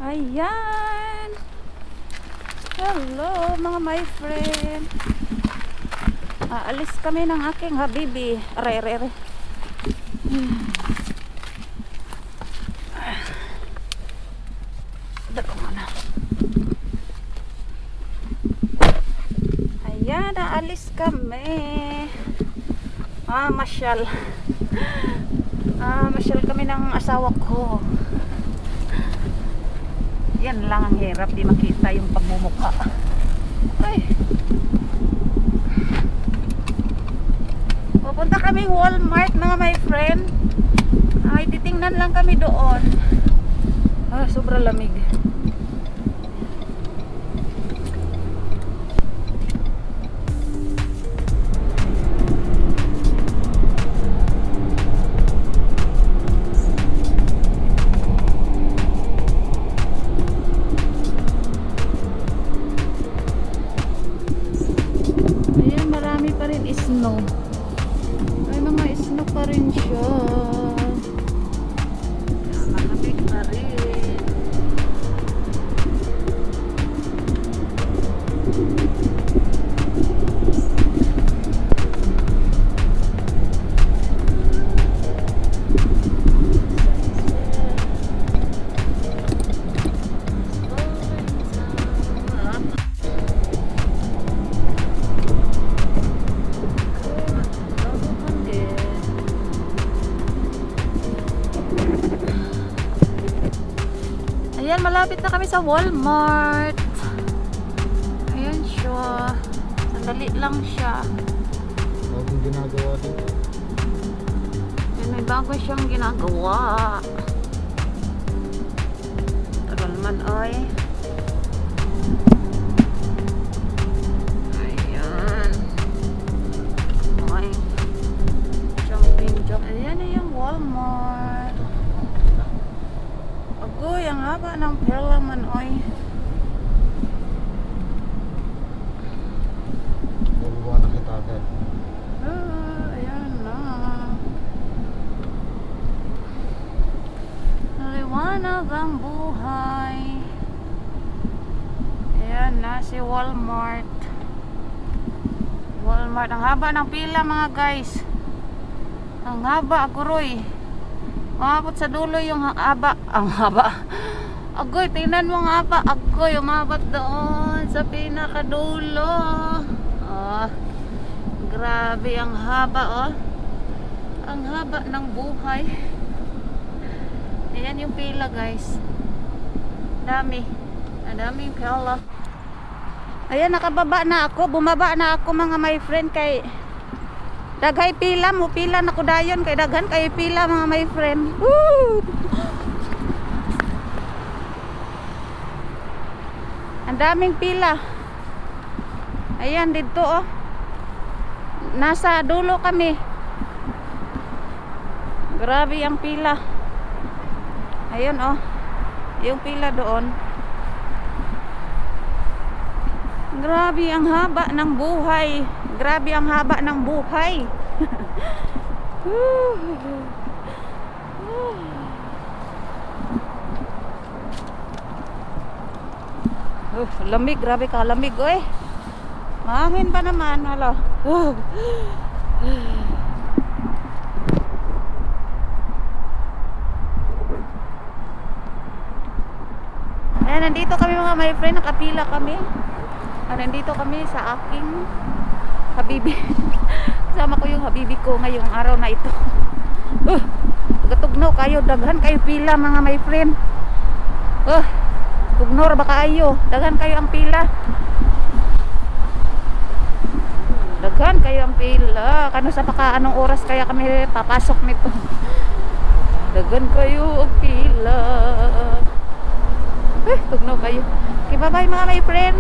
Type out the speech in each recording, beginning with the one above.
Ayan. Hello, mga my friend. Aalis kami ng aking habibi. Aray, aray, aray. Dako na. Ayan, aalis kami. Ah, masyal. Ah, masyal kami ng asawa ko. Yan lang ang hirap, di makita yung pagmumukha. Ay. Pupunta kaming Walmart, mga my friend. Ay, titingnan lang kami doon. Ah, sobrang lamig. Ayan, marami pa rin snow. May mga snow pa rin siya. Malamig pa rin. Ayan, malapit na kami sa Walmart. Ayan siya. Sandali lang siya. Bagong ginagawa dito. Ayan, may bago siyang ginagawa. Tagal man ay. Ayan. Okay. Jumping, jump. Ayan na yung Walmart. Agoy, ang haba ng pila man, oy. Bababa na kita agad. Ah, ayan na. Liwanag ang buhay. Ayan na si Walmart. Walmart. Ang haba ng pila, mga guys. Ang haba, aguroy. Umabot sa dulo yung haba. Ang haba. Agoy, tingnan mo ang haba. Agoy, umabot doon sa pinakadulo. Ah. Grabe ang haba, oh. Ang haba ng buhay. Ayan yung pila, guys. Dami. Ang daming pila. Ayan, nakababa na ako. Bumaba na ako, mga my friend, kay daghay pila mo. Pila na ko dayon. Kay daghan kay pila, mga my friend. Woo! Ang daming pila. Ayan, dito, oh. Nasa dulo kami. Grabe ang pila. Ayun, oh. Yung pila doon. Grabe ang haba ng buhay. Grabe ang haba ng buhay. Woo. Oh, lamig, grabe ka lamig, oy. Mahangin pa naman, hala. Oh. Ayan, nandito kami, mga my friend, nakapila kami. Ah, nandito kami sa aking habibi. Kasama ko yung habibi ko ngayong araw na ito. Gatugnaw kayo, daghan kayo pila, mga my friend. Tugnaw ra ba kaayo? Daghan kayo ang pila. Daghan kayo ang pila. Kano sa paka anong oras kaya kami papasok nito? Daghan kayo ang pila. Eh, tugnaw kayo. Okay, bye-bye, mga my friend.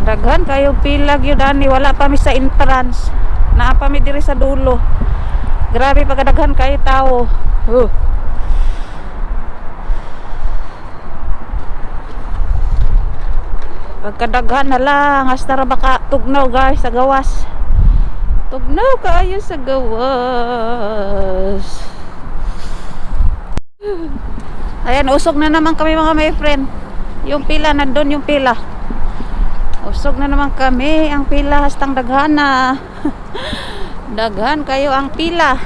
Daghan kayo pila gyud ani, wala pa mi sa entrance. Naa pa mi diri sa dulo. Grabe pagkadaghan kayo tao. Huh. Pagkadaghan na lang, hasta ra baka tugnaw, guys, sa gawas. Tugnaw kaayo sa gawas. Ayan, usog na naman kami, mga my friend. Yung pila, nandun yung pila. Usog na naman kami. Ang pila, hastang daghan na. Daghan kayo ang pila.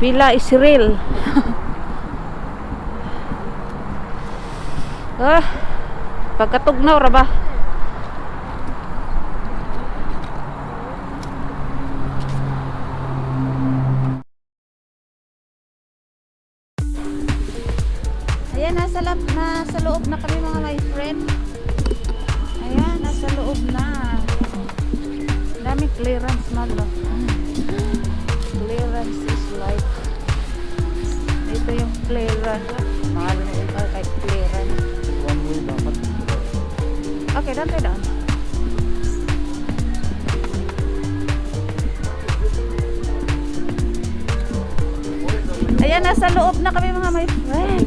Pila is real. Ah, pagkatugnaw ra ba? Ayan, nasa loob na kami, mga my friend. Ayan, nasa loob na. Dami clearance, malo. Clearance is life. Ito yung clearance. Mahal na ito kay clearance. One way dapat. Okay, daan tayo daan. Ayan, nasa loob na kami, mga my friend.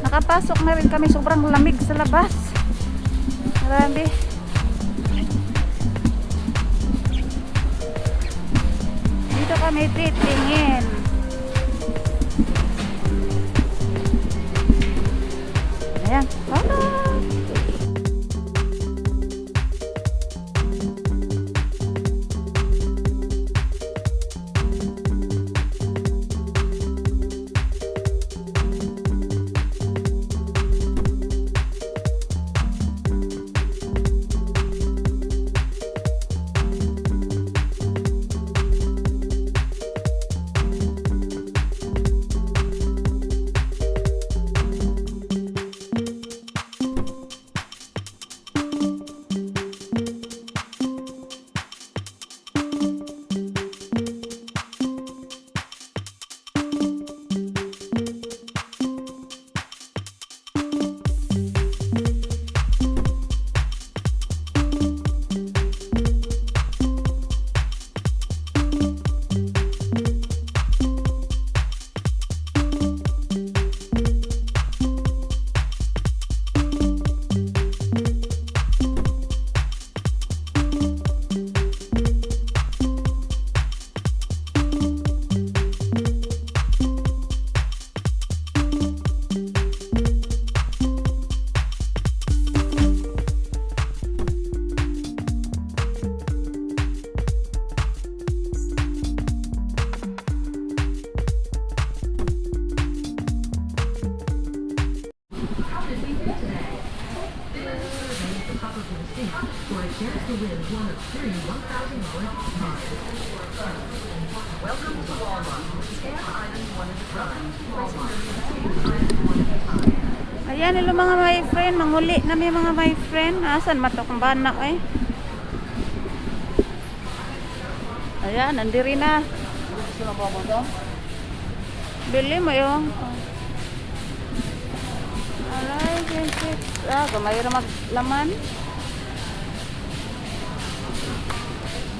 Nakapasok na rin kami. Sobrang lamig sa labas. Marami. Dito kami titingin. Ayan. Bye! Ayan, hello mga my friend. Manguli na mi, mga my friend. Asan mato kong bana eh? Ayan, nandiri na. Bili mo yung. Alright, 26. Ah, gamay ra maglaman.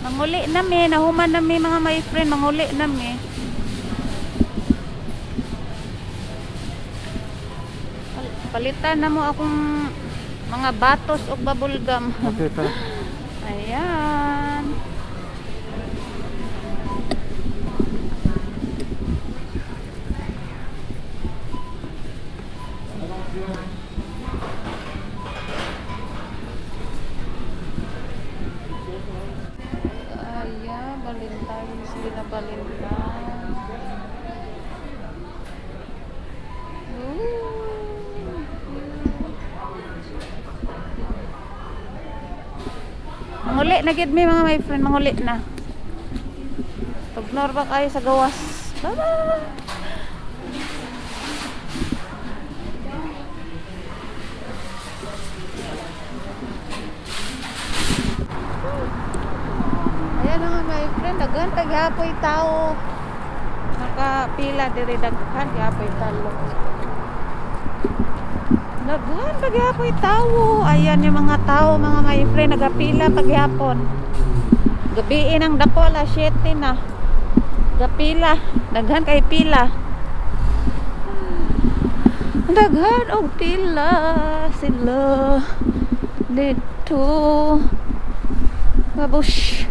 Manguli na mi, nahuman na mi, mga my friend, manguli na mi. Palitan na mo akong mga batos o bubble gum. Okay, tara. Ayan. Ayan, Valentine's Day na Valentine. Ooh. Manguli na gid mi, mga my friend, manguli na. Tugnor ba kayo sa gawas? Bye-bye! Ayan mga my friend, daghan paghapoy tao. Nakapila diri, daghan gihapon talo. Daghan paghapoy tao. Ayan yung mga tao, mga my friend, nagapila paghapon. Gabiin ang dako, alas 7 na. Gapila, daghan kay pila. Daghan og pila sila dito. Babush.